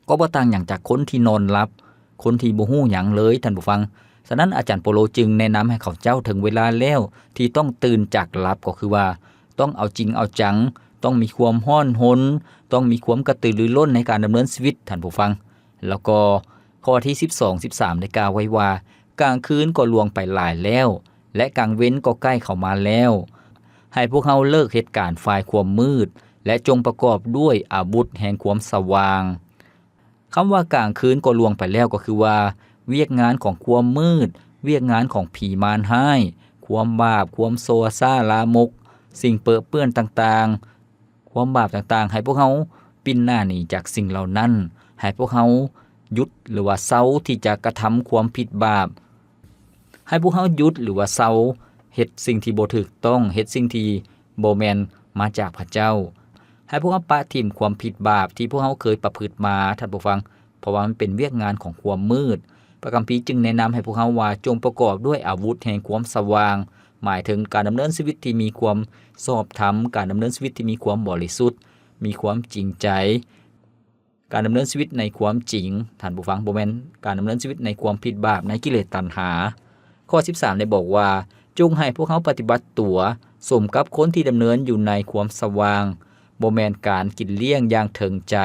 ກໍບໍ່ຕ່າງຫຍັງຈາກຄົນທີ່ນອນຫຼັບ, ຄົນທີ່ບໍ່ຮູ້ຫຍັງເລີຍ, ທ່ານຜູ້ຟັງ. ສະນັ້ນ ອາຈານໂປໂລຈຶ່ງແນະນຳໃຫ້ເຂົາເຈົ້າເຖິງເວລາແລ້ວທີ່ຕ້ອງຕື່ນຈາກຫຼັບ, ກໍຄືວ່າ ຕ້ອງເອົາຈິງເອົາຈັງ, ຕ້ອງມີຄວາມຮ້ອນຮົນ, ຕ້ອງມີຄວາມກະຕືລືລົ້ນໃນການດຳເນີນຊີວິດ, ທ່ານຜູ້ຟັງ. ແລ້ວກໍຂໍ້ທີສິບສອງ ສິບສາມ ໄດ້ກ່າວໄວ້ວ່າ, ກາງຄືນກໍລ່ວງໄປຫຼາຍແລ້ວ ແລະ ກາງເວັນກໍໃກ້ເຂົ້າມາແລ້ວ. ໃຫ້ພວກເຮົາເລີກເຮັດການຝ່າຍຄວາມມືດ ແລະ ຈົ່ງປະກອບດ້ວຍອາວຸດແຫ່ງຄວາມສະຫວ່າງ. ຄຳວ່າກາງຄືນກໍລ່ວງໄປແລ້ວ ກໍຄືວ່າ ວຽກງານຂອງຄວາມມືດ, ວຽກງານຂອງຜີມານຮ້າຍ, ຄວາມບາບ, ຄວາມຊົ່ວຊ້າລາມົກ, ສິ່ງເປິເປື້ອນຕ່າງໆ, ຄວາມບາບຕ່າງໆ, ໃຫ້ພວກເຮົາປິ່ນໜ້າໜີຈາກສິ່ງເຫຼົ່ານັ້ນ, ໃຫ້ພວກເຮົາຢຸດ ຫຼືວ່າເຊົາທີ່ຈະກະທຳຄວາມຜິດບາບ, ໃຫ້ພວກເຮົາຢຸດ ຫຼືວ່າເຊົາເຮັດສິ່ງທີ່ບໍ່ຖືກຕ້ອງ, ເຮັດສິ່ງທີ່ ບໍ່ແມ່ນມາຈາກພະເຈົ້າ. ໃຫ້ພວກເຮົາປະຖິ້ມຄວາມຜິດບາບທີ່ພວກເຮົາເຄີຍປະພຶດມາ, ທ່ານຜູ້ຟັງ, ເພາະວ່າມັນເປັນວຽກງານຂອງຄວາມມືດ. ພະຄຳພີຈຶ່ງແນະນຳໃຫ້ພວກເຮົາວ່າ ຈົ່ງປະກອບດ້ວຍອາວຸດແຫ່ງຄວາມສະຫວ່າງ, ໝາຍເຖິງການດຳເນີນຊີວິດທີ່ມີຄວາມຊອບທຳ, ການດຳເນີນຊີວິດທີ່ມີຄວາມບໍລິສຸດ, ມີຄວາມຈິງໃຈ. ການດຳເນີນຊີວິດໃນຄວາມຈິງ, ທ່ານຜູ້ຟັງ, ບໍ່ແມ່ນການດຳເນີນຊີວິດໃນຄວາມຜິດບາບ, ໃນກິເລດຕັນຫາ. ຂໍ້ສິບສາມໄດ້ບອກວ່າ, ຈົ່ງໃຫ້ພວກເຮົາປະຕິບັດຕົວສົມກັບຄົນທີ່ດຳເນີນຢູ່ໃນຄວາມສະຫວ່າງ, ບໍ່ແມ່ນການກິນລ້ຽງຢ່າງເຖິງໃຈ,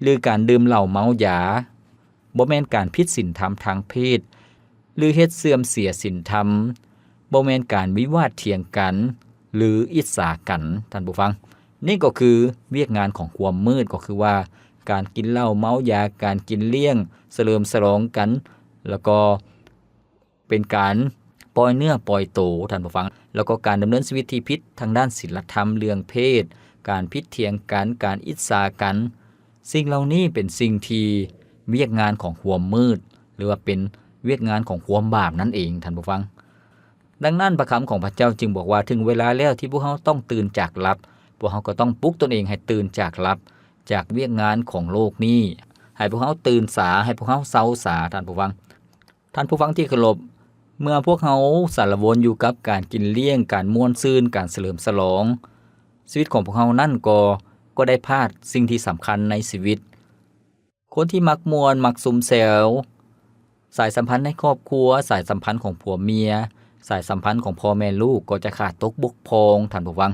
ຫຼື ການດື່ມເຫຼົ້າເມົາຢາ, ບໍ່ແມ່ນການຜິດສິນທຳທາງເພດ, ຫຼື ເຮັດເສື່ອມເສຍສິນທຳ, ບໍ່ແມ່ນການວິວາດຖຽງກັນ ຫຼື ອິດສາກັນ, ທ່ານຜູ້ຟັງ. ນີ້ກໍຄືວຽກງານຂອງຄວາມມືດ, ກໍຄືວ່າການກິນເຫຼົ້າເມົາຢາ, ການກິນລ້ຽງ, ສະເຫຼີມສະຫຼອງກັນ, ແລ້ວກໍເປັນການປ່ອຍເນື້ອປ່ອຍໂຕ, ທ່ານຜູ້ຟັງ, ແລ້ວກໍການດຳເນີນຊີວິດທີ່ຜິດທາງດ້ານສິນລະທຳເລື່ອງເພດ, ການຜິດຖຽງກັນ, ການອິດສາກັນ. ສິ່ງເຫຼົ່ານີ້ເປັນສິ່ງທີ່ ວຽກງານຂອງຄວາມມືດ ຫຼືວ່າເປັນວຽກງານຂອງຄວາມບາບນັ້ນເອງ ທ່ານຜູ້ຟັງ. ດັ່ງນັ້ນ ພະຄຳຂອງພະເຈົ້າຈຶ່ງບອກວ່າ ເຖິງເວລາແລ້ວທີ່ພວກເຮົາຕ້ອງຕື່ນຈາກຫຼັບ, ພວກເຮົາກໍຕ້ອງປຸກຕົນເອງໃຫ້ຕື່ນຈາກຫຼັບ, ຈາກວຽກງານຂອງໂລກນີ້, ໃຫ້ພວກເຮົາຕື່ນສາ, ໃຫ້ພວກເຮົາເຊົາສາ, ທ່ານຜູ້ຟັງ. ທ່ານຜູ້ຟັງທີ່ເຄົາລົບ, ເມື່ອພວກເຮົາສາລະວົນຢູ່ກັບການກິນລ້ຽງ, ການມ່ວນຊື່ນ, ການສະເຫຼີມສະຫຼອງ, ຊີວິດຂອງພວກເຮົານັ້ນກໍ, ກໍໄດ້ພາດສິ່ງທີ່ສຳຄັນໃນຊີວິດ. ຄົນທີ່ມັກມ່ວນ, ມັກຊຸມແຊວ, ສາຍສຳພັນໃນຄອບຄົວ, ສາຍສຳພັນຂອງຜົວເມຍ, ສາຍສຳພັນຂອງພໍ່ແມ່ລູກກໍຈະຂາດຕົກບົກຜ່ອງ, ທ່ານຜູ້ຟັງ.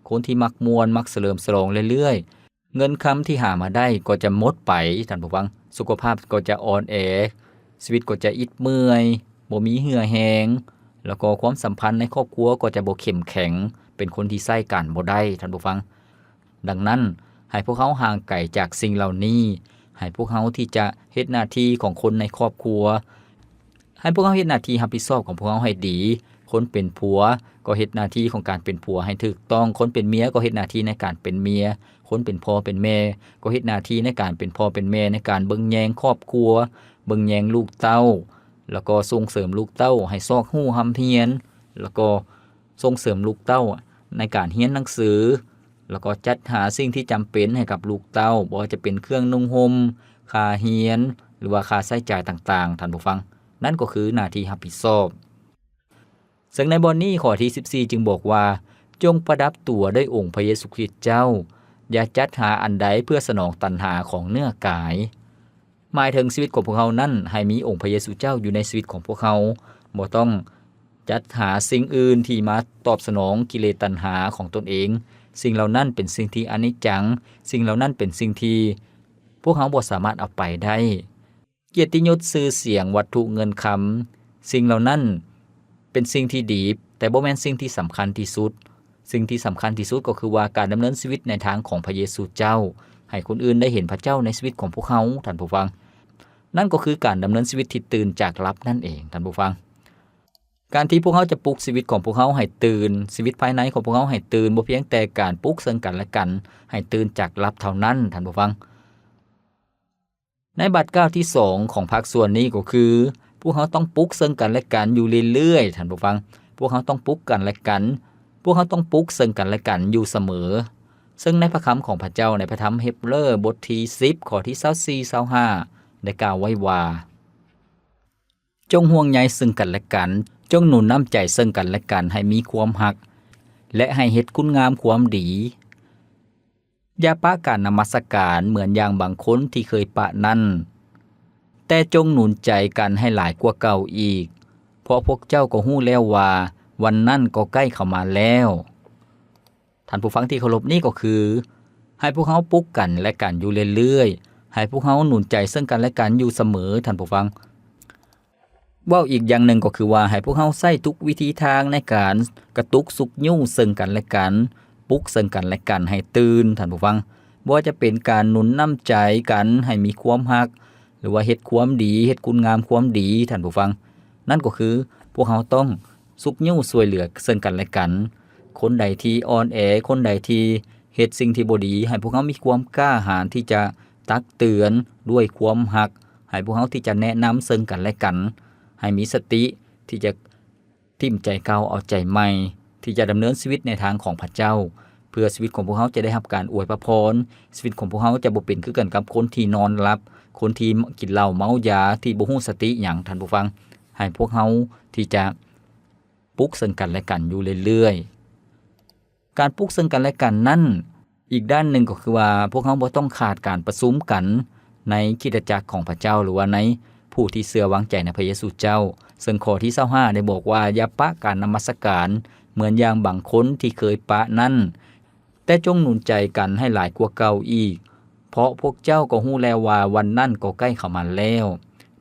ຄົນທີ່ມັກມ່ວນ, ມັກສະເຫຼີມສະຫຼອງເລື້ອຍໆ, ເງິນຄຳທີ່ຫາມາໄດ້ກໍຈະໝົດໄປ, ທ່ານຜູ້ຟັງ. ສຸຂະພາບກໍຈະອ່ອນແອ, ຊີວິດກໍຈະອິດເມື່ອຍ, ບໍ່ມີເຫື່ອແຮງ, ແລ້ວກໍຄວາມສຳພັນໃນຄອບຄົວກໍຈະບໍ່ເຂັ້ມແຂງ, ເປັນຄົນທີ່ໃຊ້ການບໍ່ໄດ້, ທ່ານຜູ້ຟັງ. ດັ່ງນັ້ນ, ໃຫ້ພວກເຮົາຫ່າງໄກຈາກສິ່ງເຫຼົ່ານີ້, ໃຫ້ພວກເຮົາທີ່ຈະເຮັດໜ້າທີ່ຂອງຄົນໃນຄອບຄົວ, ໃຫ້ພວກເຮົາເຮັດໜ້າທີ່ຮັບຜິດຊອບຂອງພວກເຮົາໃຫ້ດີ. ຄົນເປັນຜົວກໍເຮັດໜ້າທີ່ຂອງການເປັນຜົວໃຫ້ຖືກຕ້ອງ, ຄົນເປັນເມຍກໍເຮັດໜ້າທີ່ໃນການເປັນເມຍ, ຄົນເປັນພໍ່ເປັນແມ່ກໍເຮັດໜ້າທີ່ໃນການເປັນພໍ່ເປັນແມ່, ໃນການເບິ່ງແຍງຄອບຄົວ, ເບິ່ງແຍງລູກເຕົ້າ, ແລ້ວກໍສົ່ງເສີມລູກເຕົ້າໃຫ້ຊອກຮູ້ຮ່ຳຮຽນ, ແລ້ວກໍ ສົ່ງເສີມລູກເຕົ້າໃນການຮຽນໜັງສື, ແລ້ວກໍຈັດຫາສິ່ງທີ່ຈຳເປັນໃຫ້ກັບລູກເຕົ້າ, ບໍ່ວ່າຈະເປັນເຄື່ອງນຸ່ງຫົ່ມ, ຄ່າຮຽນ, ຫຼືວ່າຄ່າໃຊ້ຈ່າຍຕ່າງໆ, ທ່ານຜູ້ຟັງ, ນັ້ນກໍຄືໜ້າທີ່ຮັບຜິດຊອບ. ເຊິ່ງໃນບ່ອນນີ້ ຂໍ້ທີສິບສີ່ຈຶ່ງບອກວ່າ, ຈົ່ງປະດັບຕົວດ້ວຍອົງພະເຢຊູຄຣິດເຈົ້າ, ຢ່າຈັດຫາອັນໃດເພື່ອສະໜອງຕັນຫາຂອງເນື້ອກາຍ. ໝາຍເຖິງຊີວິດຂອງພວກເຮົານັ້ນ ໃຫ້ມີອົງພະເຢຊູເຈົ້າຢູ່ໃນຊີວິດຂອງພວກເຮົາ, ບໍ່ຕ້ອງຈັດຫາສິ່ງອື່ນທີ່ມາຕອບສະໜອງກິເລດຕັນຫາຂອງຕົນເອງ. ສິ່ງເຫຼົ່ານັ້ນເປັນສິ່ງທີ່ອະນິດຈັງ, ສິ່ງເຫຼົ່ານັ້ນເປັນສິ່ງທີ່ພວກເຮົາບໍ່ສາມາດເອົາໄປໄດ້. ກຽດຕິຍົດ, ຊື່ສຽງ, ວັດຖຸເງິນຄຳ, ສິ່ງເຫຼົ່ານັ້ນເປັນສິ່ງທີ່ດີ, ແຕ່ບໍ່ແມ່ນສິ່ງທີ່ສຳຄັນທີ່ສຸດ. ສິ່ງທີ່ສຳຄັນທີ່ສຸດກໍຄືວ່າ ການດຳເນີນຊີວິດໃນທາງຂອງພະເຢຊູເຈົ້າ, ໃຫ້ຄົນອື່ນໄດ້ເຫັນພະເຈົ້າໃນຊີວິດຂອງພວກເຮົາ, ທ່ານຜູ້ຟັງ. ນັ້ນກໍຄືການດຳເນີນຊີວິດທີ່ຕື່ນຈາກຫຼັບນັ້ນເອງ, ທ່ານຜູ້ຟັງ. ການທີ່ພວກເຮົາຈະປຸກຊີວິດຂອງພວກເຮົາໃຫ້ຕື່ນ, ຊີວິດພາຍໃນຂອງພວກເຮົາໃຫ້ຕື່ນ, ບໍ່ພຽງແຕ່ການປຸກເຊິ່ງກັນແລະກັນໃຫ້ຕື່ນຈາກຫຼັບເທົ່ານັ້ນ, ທ່ານຜູ້ຟັງ. ໃນບາດກ້າວທີສອງຂອງພາກສ່ວນນີ້ກໍຄື ພວກເຮົາຕ້ອງປຸກເຊິ່ງກັນແລະກັນຢູ່ເລື້ອຍໆ, ທ່ານຜູ້ຟັງ. ພວກເຮົາຕ້ອງປຸກກັນແລະກັນ, ພວກເຮົາຕ້ອງປຸກເຊິ່ງກັນແລະກັນຢູ່ສະເໝີ. ເຊິ່ງໃນພະຄຳຂອງພະເຈົ້າ ໃນພະທຳເຮັບເຣີ ບົດທີສິບ ຂໍ້ທີຊາວສີ່ ຊາວຫ້າ ໄດ້ກ່າວໄວ້ວ່າ, ຈົ່ງຫ່ວງໃຍເຊິ່ງກັນແລະກັນ, ຈົ່ງໜູນນ້ຳໃຈເຊິ່ງກັນແລະກັນໃຫ້ມີຄວາມຮັກ ແລະ ໃຫ້ເຮັດຄຸນງາມຄວາມດີ. ຢ່າປະການນະມັດສະການເໝືອນຢ່າງບາງຄົນທີ່ເຄີຍປະນັ້ນ, ແຕ່ຈົ່ງໜູນໃຈກັນໃຫ້ຫຼາຍກວ່າເກົ່າອີກ, ເພາະພວກເຈົ້າກໍຮູ້ແລ້ວວ່າວັນນັ້ນກໍໃກ້ເຂົ້າມາແລ້ວ. ທ່ານຜູ້ຟັງທີ່ເຄົາລົບ, ນີ້ກໍຄືໃຫ້ພວກເຮົາປຸກກັນແລະກັນຢູ່ເລື້ອຍໆ, ໃຫ້ພວກເຮົາໜູນໃຈເຊິ່ງກັນແລະກັນຢູ່ສະເໝີ, ທ່ານຜູ້ຟັງ. ເວົ້າອີກຢ່າງໜຶ່ງກໍຄືວ່າ ໃຫ້ພວກເຮົາໃຊ້ທຸກວິທີທາງໃນການກະຕຸກຊຸກຍູ້ເຊິ່ງກັນແລະກັນ, ປຸກເຊິ່ງກັນແລະກັນໃຫ້ຕື່ນ, ທ່ານຜູ້ຟັງ. ບໍ່ວ່າຈະເປັນການໜູນນ້ຳໃຈກັນໃຫ້ມີຄວາມຮັກ, ຫຼືວ່າເຮັດຄວາມດີ, ເຮັດຄຸນງາມຄວາມດີ, ທ່ານຜູ້ຟັງ. ນັ້ນກໍຄືພວກເຮົາຕ້ອງຊຸກຍູ້ຊ່ວຍເຫຼືອເຊິ່ງກັນແລະກັນ. ຄົນໃດທີ່ອ່ອນແອ, ຄົນໃດທີ່ເຮັດສິ່ງທີ່ບໍ່ດີ, ໃຫ້ພວກເຮົາມີຄວາມກ້າຫານທີ່ຈະຕັກເຕືອນດ້ວຍຄວາມຮັກ, ໃຫ້ພວກເຮົາທີ່ຈະແນະນຳເຊິ່ງກັນແລະກັນ, ໃຫ້ມີສະຕິທີ່ຈະຖິ້ມໃຈເກົ່າເອົາໃຈໃໝ່, ທີ່ຈະດຳເນີນຊີວິດໃນທາງຂອງພະເຈົ້າ, ເພື່ອຊີວິດຂອງພວກເຮົາຈະໄດ້ຮັບການອວຍພະພອນ, ຊີວິດຂອງພວກເຮົາຈະບໍ່ເປັນຄືກັນກັບຄົນທີ່ນອນຫຼັບ, ຄົນທີ່ກິນເຫຼົ້າເມົາຢາ, ທີ່ບໍ່ຮູ້ສະຕິຫຍັງ, ທ່ານຜູ້ຟັງ. ໃຫ້ພວກເຮົາທີ່ຈະ ປຸກເຊິ່ງກັນແລະກັນຢູ່ເລື້ອຍໆ. ການປຸກເຊິ່ງກັນແລະກັນນັ້ນ, ອີກດ້ານໜຶ່ງກໍຄືວ່າ ພວກເຮົາບໍ່ຕ້ອງຂາດການປະຊຸມກັນໃນຄຣິສຕະຈັກຂອງພະເຈົ້າ ຫຼືວ່າໃນຜູ້ທີ່ເຊື່ອວາງໃຈໃນພະເຢຊູເຈົ້າ. ເຊິ່ງຂໍ້ທີຊາວຫ້າໄດ້ບອກວ່າ, ຢ່າປະການນະມັດສະການເໝືອນຢ່າງບາງຄົນທີ່ເຄີຍປະນັ້ນ, ແຕ່ຈົ່ງໜູນໃຈກັນໃຫ້ຫຼາຍກວ່າເກົ່າອີກ, ເພາະພວກເຈົ້າກໍຮູ້ແລ້ວວ່າວັນນັ້ນກໍໃກ້ເຂົ້າມາແລ້ວ.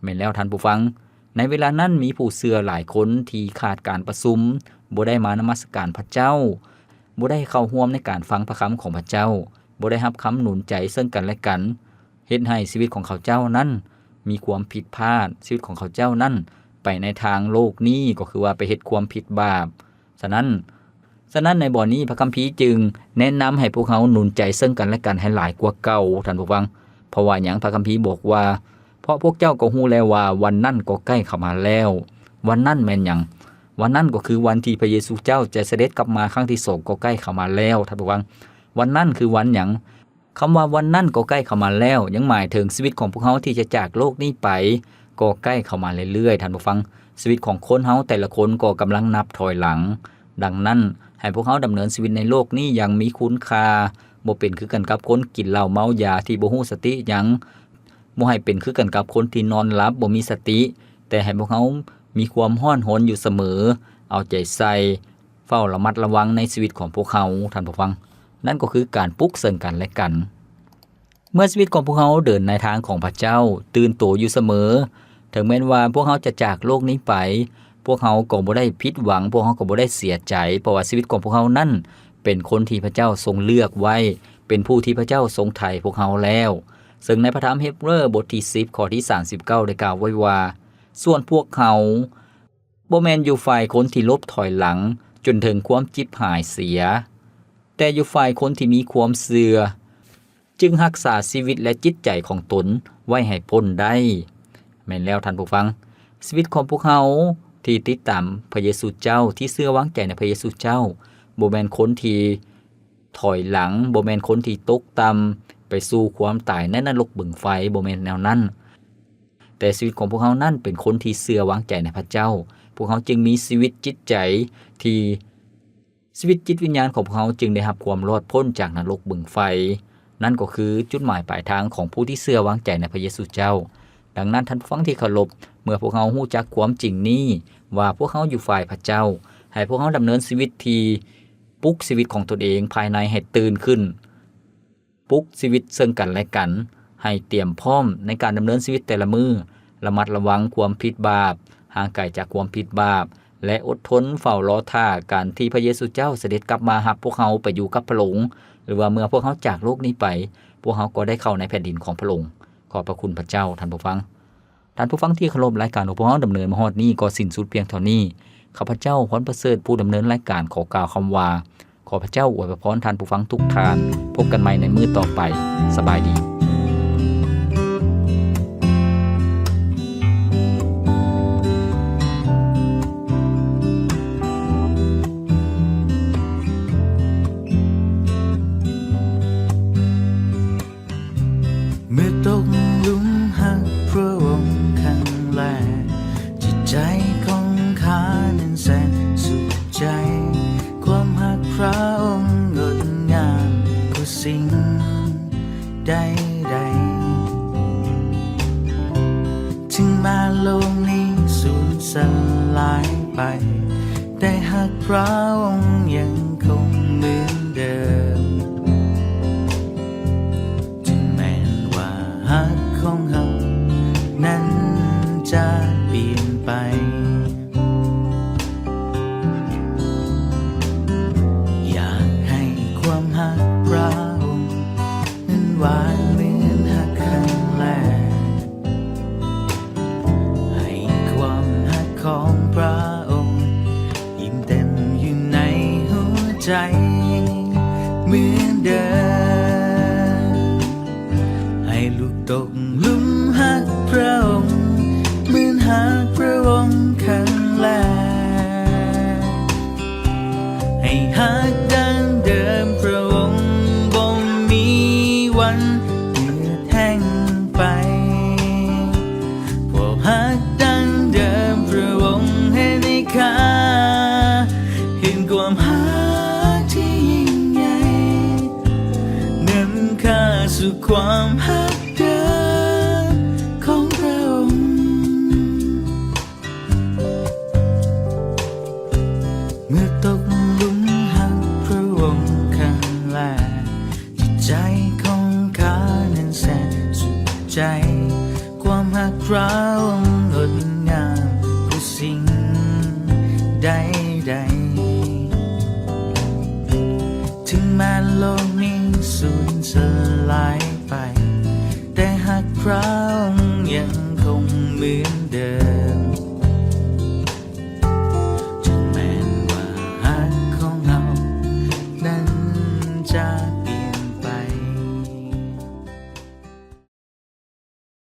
ແມ່ນແລ້ວທ່ານຜູ້ຟັງ, ໃນເວລານັ້ນມີຜູ້ເຊື່ອຫຼາຍຄົນທີ່ຂາດການປະຊຸມ, ບໍ່ໄດ້ມານະມັດສະການພະເຈົ້າ, ບໍ່ໄດ້ເຂົ້າຮ່ວມໃນການຟັງພະຄຳຂອງພະເຈົ້າ, ບໍ່ໄດ້ຮັບຄຳໜູນໃຈເຊິ່ງກັນແລະກັນ, ເຮັດໃຫ້ຊີວິດຂອງເຂົາເຈົ້ານັ້ນມີຄວາມຜິດພາດ, ຊີວິດຂອງເຂົາເຈົ້ານັ້ນໄປໃນທາງໂລກນີ້, ກໍຄືວ່າໄປເຮັດຄວາມຜິດບາບ. ສະນັ້ນ, ສະນັ້ນໃນບ່ອນນີ້ພະຄຳພີຈຶ່ງແນະນຳໃຫ້ພວກເຮົາໜູນໃຈເຊິ່ງກັນແລະກັນໃຫ້ຫຼາຍກວ່າເກົ່າ, ທ່ານຜູ້ຟັງ. ເພາະວ່າຫຍັງ? ພະຄຳພີບອກວ່າ ເພາະພວກເຈົ້າກໍຮູ້ແລ້ວວ່າວັນນັ້ນກໍໃກ້ເຂົ້າມາແລ້ວ. ວັນນັ້ນແມ່ນຫຍັງ? ວັນນັ້ນກໍຄືວັນທີ່ພະເຢຊູເຈົ້າຈະສະເດັດກັບມາຄັ້ງທີສອງກໍໃກ້ເຂົ້າມາແລ້ວ. ທ່ານຜູ້ຟັງ, ວັນນັ້ນຄືວັນຫຍັງ? ຄຳວ່າວັນນັ້ນກໍໃກ້ເຂົ້າມາແລ້ວ ຍັງໝາຍເຖິງຊີວິດຂອງພວກເຮົາທີ່ຈະຈາກໂລກນີ້ໄປ ກໍໃກ້ເຂົ້າມາເລື້ອຍໆ. ທ່ານຜູ້ຟັງ, ຊີວິດຂອງຄົນເຮົາແຕ່ລະຄົນກໍກຳລັງນັບຖອຍຫຼັງ. ດັ່ງນັ້ນ, ໃຫ້ພວກເຮົາດຳເນີນຊີວິດໃນໂລກນີ້ຢ່າງມີຄຸນຄ່າ, ບໍ່ເປັນຄືກັນກັບຄົນກິນເຫຼົ້າເມົາຢາທີ່ບໍ່ຮູ້ສະຕິຫຍັງ, ບໍ່ໃຫ້ເປັນຄືກັນກັບຄົນທີ່ນອນຫຼັບບໍ່ມີສະຕິ, ແຕ່ໃຫ້ພວກເຮົາມີຄວາມຮ້ອນຮົນຢູ່ສະເໝີ, ເອົາໃຈໃສ່, ເຝົ້າລະມັດລະວັງໃນຊີວິດຂອງພວກເຮົາ. ທ່ານຜູ້ຟັງ, ນັ້ນກໍຄືການປຸກເຊິ່ງກັນແລະກັນ. ເມື່ອຊີວິດຂອງພວກເຮົາເດີນໃນທາງຂອງພະເຈົ້າ, ຕື່ນໂຕຢູ່ສະເໝີ, ເຖິງແມ່ນວ່າພວກເຮົາຈະຈາກໂລກນີ້ໄປ, ພວກເຮົາກໍບໍ່ໄດ້ຜິດຫວັງ, ພວກເຮົາກໍບໍ່ໄດ້ເສຍໃຈ, ເພາະວ່າຊີວິດຂອງພວກເຮົານັ້ນເປັນຄົນທີ່ພະເຈົ້າຊົງເລືອກໄວ້, ເປັນຜູ້ທີ່ພະເຈົ້າຊົງໄຖ່ພວກເຮົາແລ້ວ. ເຊິ່ງໃນພະທຳເຮັບເຣີບົດທີສິບ ຂໍ້ທີສາມສິບເກົ້າ ໄດ້ກ່າວໄວ້ວ່າ, ສ່ວນພວກເຮົາບໍ່ແມ່ນຢູ່ຝ່າຍຄົນທີ່ຫຼົບຖອຍຫຼັງຈົນເຖິງຄວາມຈິບຫາຍເສຍ, ແຕ່ຢູ່ຝ່າຍຄົນທີ່ມີຄວາມເຊື່ອ, ຈຶ່ງຮັກສາຊີວິດ ແລະ ຈິດໃຈຂອງຕົນໄວ້ໃຫ້ພົ້ນໄດ້. ແມ່ນແລ້ວທ່ານຜູ້ຟັງ, ຊີວິດຂອງພວກເຮົາທີ່ຕິດຕາມພະເຢຊູເຈົ້າ, ທີ່ເຊື່ອວາງໃຈໃນພະເຢຊູເຈົ້າ, ບໍ່ແມ່ນຄົນທີ່ຖອຍຫຼັງ, ບໍ່ແມ່ນຄົນທີ່ຕົກຕ່ຳໄປສູ່ຄວາມຕາຍໃນນະລົກບຶງໄຟ, ບໍ່ແມ່ນແນວນັ້ນ. ແຕ່ຊີວິດຂອງພວກເຮົານັ້ນເປັນຄົນທີ່ເຊື່ອວາງໃຈໃນພະເຈົ້າ, ພວກເຮົາຈຶ່ງມີຊີວິດຈິດໃຈທີ່ ຊີວິດຈິດວິນຍານຂອງພວກເຮົາຈຶ່ງໄດ້ຮັບຄວາມລອດພົ້ນຈາກນະລົກບຶງໄຟ. ນັ້ນກໍຄືຈຸດໝາຍປາຍທາງຂອງຜູ້ທີ່ເຊື່ອວາງໃຈໃນພະເຢຊູເຈົ້າ. ດັ່ງນັ້ນທ່ານຜູ້ຟັງທີ່ເຄົາລົບ, ເມື່ອພວກເຮົາຮູ້ຈັກຄວາມຈິງນີ້ ວ່າພວກເຮົາຢູ່ຝ່າຍພະເຈົ້າ, ໃຫ້ພວກເຮົາດຳເນີນຊີວິດທີ່ປຸກຊີວິດຂອງຕົນເອງພາຍໃນໃຫ້ຕື່ນຂຶ້ນ. ປຸກຊີວິດເຊິ່ງກັນແລະກັນ ໃຫ້ຕຽມພ້ອມໃນການດຳເນີນຊີວິດແຕ່ລະມື້, ລະມັດລະວັງຄວາມຜິດບາບ, ຫ່າງໄກຈາກຄວາມຜິດບາບ ແລະ ອົດທົນເຝົ້າລໍຖ້າການທີ່ພະເຢຊູເຈົ້າສະເດັດກັບມາຮັບພວກເຮົາໄປຢູ່ກັບພະອົງ, ຫຼືວ່າເມື່ອພວກເຮົາຈາກໂລກນີ້ໄປ, ພວກເຮົາກໍໄດ້ເຂົ້າໃນແຜ່ນດິນຂອງພະອົງ. ຂອບພະຄຸນພະເຈົ້າ, ທ່ານຜູ້ຟັງ. ທ່ານຜູ້ຟັງທີ່ເຄົາລົບ, ລາຍການຂອງພວກເຮົາດຳເນີນມາຮອດນີ້ກໍສິ້ນສຸດພຽງເທົ່ານີ້. ຂ້າພະເຈົ້າ ພອນປະເສີດ ຜູ້ດຳເນີນລາຍການ ຂໍກ່າວຄຳວ່າ ຂໍພະເຈົ້າອວຍພະພອນທ່ານຜູ້ຟັງທຸກທ່ານ. ພົບກັນໃໝ່ໃນມື້ຕໍ່ໄປ. ສະບາຍດີ. ເມື່ອຕົກຫຼຸມຮັກພຣະອົງຄັ້ງແລກ, ຈິດໃຈຂອງຂ້ານັ້ນແສນສຸກໃຈ. ຄວາມຮັກພຣະອົງງົດງາມກວ່າສິ່ງໃດໆ. ເຖິງແມ່ນໂລກນີ້ສູນສະຫຼາຍໄປ, ແຕ່ຮັກພຣະອົງຍັງຄົງເໝືອນເດີມ. ເຖິງແມ່ນວ່າຮັກຂອງເຮົານັ້ນຈະປ່ຽນໄປ, ຢາກໃຫ້ຄວາມຮັກພຣະອົງນັ້ນຫວານເໝືອນຮັກຄັ້ງແລກ. ໃຫ້ຄວາມຮັກຂອງພຣະອົງອີ່ມເຕັມຢູ່ໃນຫົວໃຈເໝືອນເດີມ. ໃຫ້ລູກຕົກ ລຸມຮັກພຣະອົງ ເໝືອນຮັກພຣະອົງຄັ້ງແລກ. ໃຫ້ຮັກດັ່ງເດີມພຣະອົງບໍ່ມີວັນເຫືອດແຫ້ງໄປ. ຄວາມຮັກດັ່ງເດີມພຣະອົງເຮັດໃຫ້ຂ້າເຫັນຄວາມຮັກທີ່ຍິ່ງໃຫຍ່ ນຳຂ້າສູ່ຄວາມຮັກ ເດີມຂອງພຣະອົງ. ເມື່ອຕົກຫຼຸມຮັກພຣະອົງຄັ້ງແລກ, ຈິດໃຈຂອງຂ້ານັ້ນແສນສຸກໃຈ. ຄວາມຮັກພຣະອົງງົດງາມກວ່າສິ່ງໃດໆ. ເຖິງແມ່ນໂລກນີ້ສູນສະຫຼາຍໄປ, ແຕ່ຮັກພຣະອົງຍັງຄົງເໝືອນເດີ